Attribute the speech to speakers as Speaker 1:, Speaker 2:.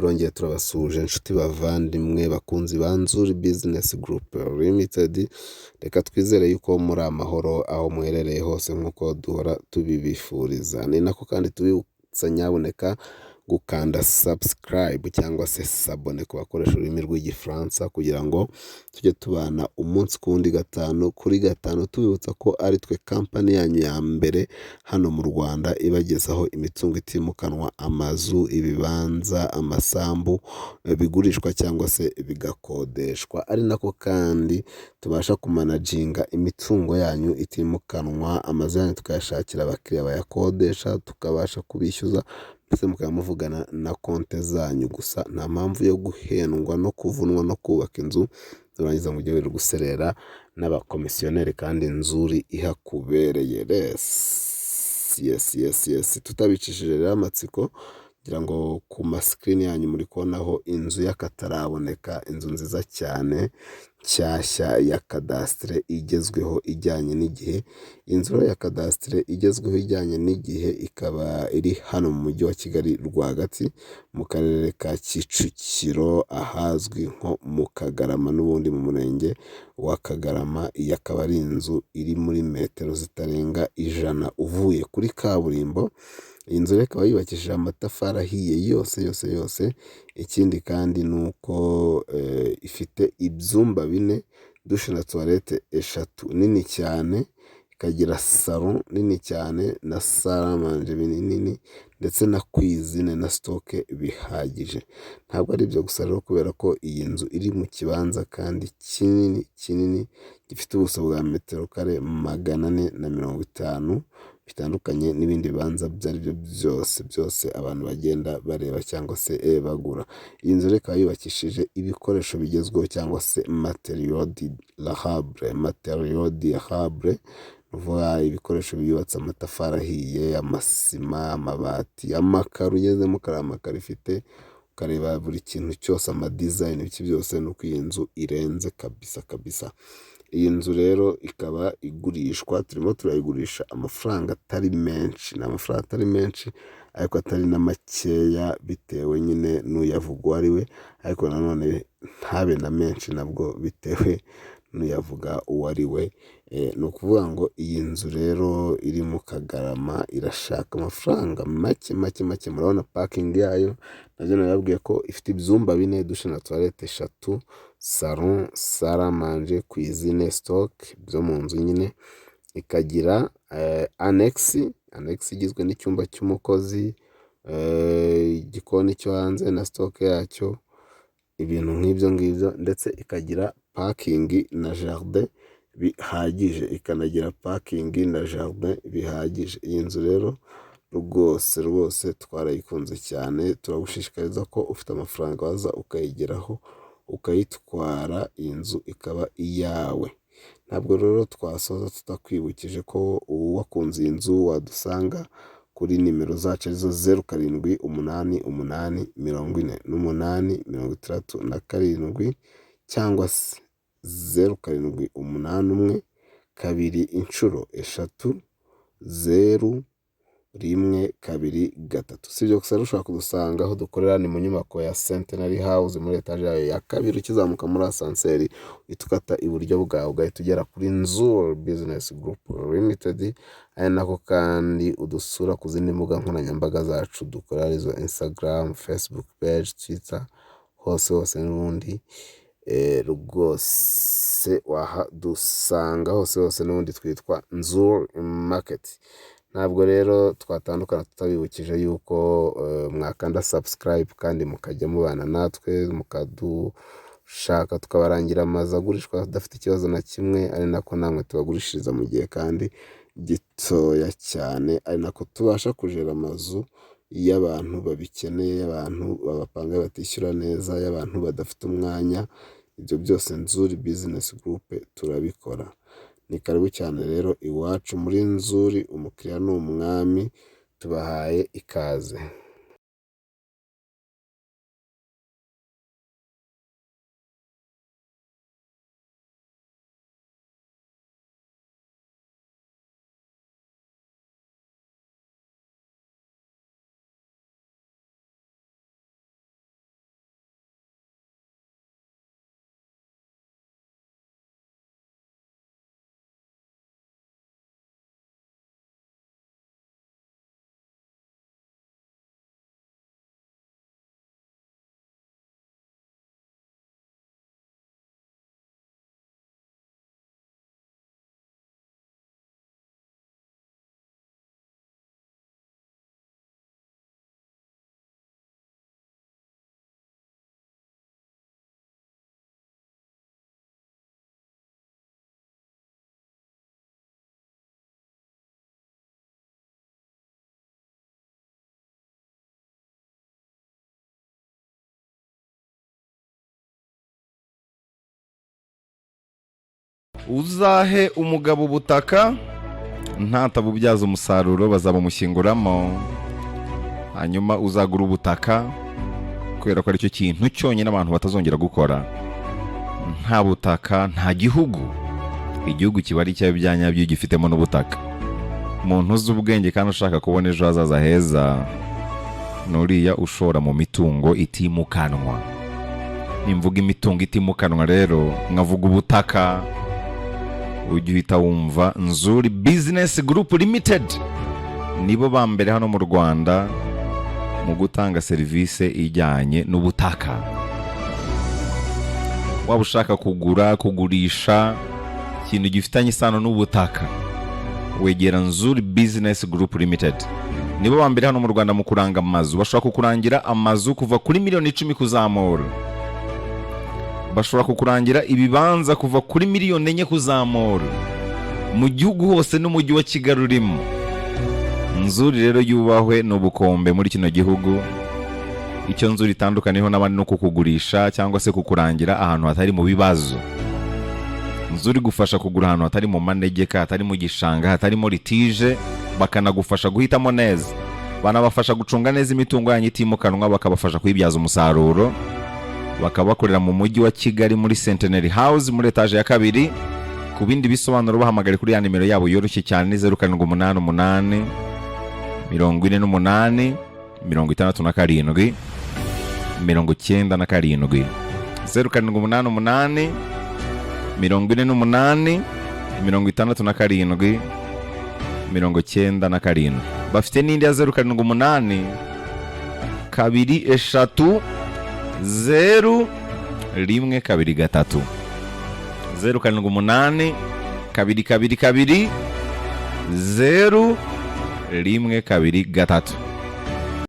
Speaker 1: Turongeye turabasuhuje inshuti bavandimwe bakunzi ba Nzuri Business Group Limited, reka twizere yuko muri amahoro aho muherereye hose nk'uko duhora tubibifuriza. Ni nako kandi tubibutsa nyabuneka gukanda subscribe cyangwa se s'abonner ku bakoresha ururimi rw'Igifaransa kugira ngo tujye tubana umunsi ku wundi gatanu kuri gatanu, tubibutsa ko ari twe kampani yanyu ya mbere hano mu Rwanda ibagezaho imitungo itimukanwa, amazu, ibibanza, amasambu bigurishwa cyangwa se bigakodeshwa, ari nako kandi tubasha kumanaginga imitungo yanyu itimukanwa, amazu yanyu tukayashakira abakiriya bayakodesha, tukabasha kubishyuza ndetse mukaba muvugana na konti zanyu gusa, nta mpamvu yo guhendwa no kuvunwa no kubaka inzu nurangiza ngo ujye wirirwa guserera n'abakomisiyoneri kandi Nzuri ihakubereye. Yes yes yes, tutabicishije rero amatsiko ngira ngo ku masikirini yanyu muri kubonaho inzu y'akataraboneka, inzu nziza cyane nshyashya ya kadasitire igezweho ijyanye n'igihe. Inzu rero ya kadasitire igezweho ijyanye n'igihe ikaba iri hano mu mujyi wa Kigali rwagati mu karere ka Kicukiro ahazwi nko mu Kagarama n'ubundi mu murenge wa Kagarama. Iyi akaba ari inzu iri muri metero zitarenga 100 uvuye kuri kaburimbo. Iyi nzu rero ikaba yubakishije amatafari ahiye yose yose yose, ikindi kandi ni uko ifite ibyumba 4, dushe na tuwarete 3 nini cyane, ikagira salo nini cyane na saramanje nini ndetse na kwizine na sitoke bihagije. Ntabwo ari ibyo gusa rero kubera ko iyi nzu iri mu kibanza kandi kinini kinini gifite ubuso bwa metero kare 450, bitandukanye n'ibindi bibanza ibyo ari byo byose byose abantu bagenda bareba cyangwa se bagura. Iyi nzu rero ikaba yubakishije ibikoresho bigezweho cyangwa se materiyo durable, materiyo durable ni ukuvuga ibikoresho byubatse amatafari ahiye, amasima, amabati, amakaro, ugezemo ukareba amakaro ifite, ukareba buri kintu cyose, amadizayini, ibiki byose, ni uko iyi nzu irenze kabisa kabisa. Iyi nzu rero ikaba igurishwa, turimo turayigurisha amafaranga atari menshi, ni amafaranga atari menshi ariko atari na makeya bitewe nyine n'uyavuga uwo ari we, ariko nanone ntabe na menshi nabwo bitewe n'uyavuga uwo ari we. Ni ukuvuga ngo iyi nzu rero iri mu Kagarama irashaka amafaranga make make make, murabona pakingi yayo nabyo nababwiye ko ifite ibyumba 4, dushe na tuwarete 3, salo, saramanje, kwizine, sitoke byo mu nzu nyine, ikagira anegisi, anegisi igizwe n'icyumba cy'umukozi, igikoni cyo hanze na sitoke yacyo, ibintu nk'ibyo ngibyo ndetse ikagira pakingi na jaride bihagije, ikanagira pakingi na jaride bihagije. Iyi nzu rero rwose rwose twarayikunze cyane, turagushishikariza ko ufite amafaranga waza ukayigeraho ukayitwara, iyi nzu ikaba iyawe. Ntabwo rero twasoza tutakwibukije ko uwakunze iyi nzu wadusanga kuri nimero zacu arizo 0 7 8 8 48 67 cyangwa se 0 7 8 1 2 3 0 1 2 3. Si ibyo gusa rero ushobora kudusanga aho dukorera ni mu nyubako ya Centenary House muri etaje yayo ya 2, ukizamuka muri asanseri uhita ukata iburyo bwawe ugahita ugera kuri Nzuri Business Group Limited, ari nako kandi udusura ku zindi mbuga nkoranyambaga zacu dukora arizo Instagram, Facebook page, Twitter, hose hose n'ubundi rwose wahadusanga hose hose n'ubundi twitwa Nzuri Market. Ntabwo rero twatandukana tutabibukije yuko mwakanda subscribe kandi mukajya mubana natwe, mukadushaka tukabarangira amazu agurishwa adafite ikibazo na kimwe, ari nako namwe tubagurishiriza mu gihe kandi gitoya cyane, ari nako tubasha kujera amazu y'abantu babikeneye, y'abantu babapanga batishyura neza, y'abantu badafite umwanya, ibyo byose Nzuri Business Group turabikora. Ni karibu cyane rero iwacu muri Nzuri, umukiriya ni umwami, tubahaye ikaze.
Speaker 2: Uzahe umugabo ubutaka, ntatabubyaza umusaruro bazabumushyinguramo. Hanyuma uzagura ubutaka, kubera ko aricyo kintu cyonyine abantu batazongera gukora. Nta butaka nta gihugu. Igihugu kiba ari icyawe bya nyabyo iyo gifitemo n'ubutaka. Umuntu uzi ubwenge kandi ushaka kubona ejo hazaza heza ni uriya ushora mu mitungo itimukanwa. Nimvuga imitungo itimukanwa rero, nkavuga ubutaka, ujya uhita wumva Nzuri Business Group Limited. Nibo ba mbere hano mu Rwanda mu gutanga serivisi ijyanye n'ubutaka. Waba ushaka kugura, kugurisha, ikintu gifitanye isano n'ubutaka, wegera Nzuri Business Group Limited. Nibo ba mbere hano mu Rwanda mu kuranga amazu. Bashobora kukurangira amazu kuva kuri miliyoni 10 kuzamura, bashobora kukurangira ibibanza kuva kuri miliyoni 4 kuzamura, mu gihugu hose n'umujyi wa Kigali urimo. Nzuri rero yubahwe, ni ubukombe muri kino gihugu. Icyo Nzuri itandukaniyeho n'abandi no kukugurisha cyangwa se kukurangira ahantu hatari mu bibazo. Nzuri gufasha kugura ahantu hatari mu manegeka, hatari mu gishanga, hatarimo litige, bakanagufasha guhitamo neza. Banabafasha gucunga neza imitungo yanyu itimukanwa, bakabafasha kuyibyaza umusaruro. Bakaba bakorera mu mujyi wa Kigali muri Centenary House, muri etaje ya kabiri. Ku bindi bisobanuro bahamagare kuri ya nimero yabo yoroshye cyane, ni 0788 48 67 97, 0788 48 67 97. Bafite n'indi ya 078 2 3 0 1 2 3, 078 2 2 2 0 1 2 3.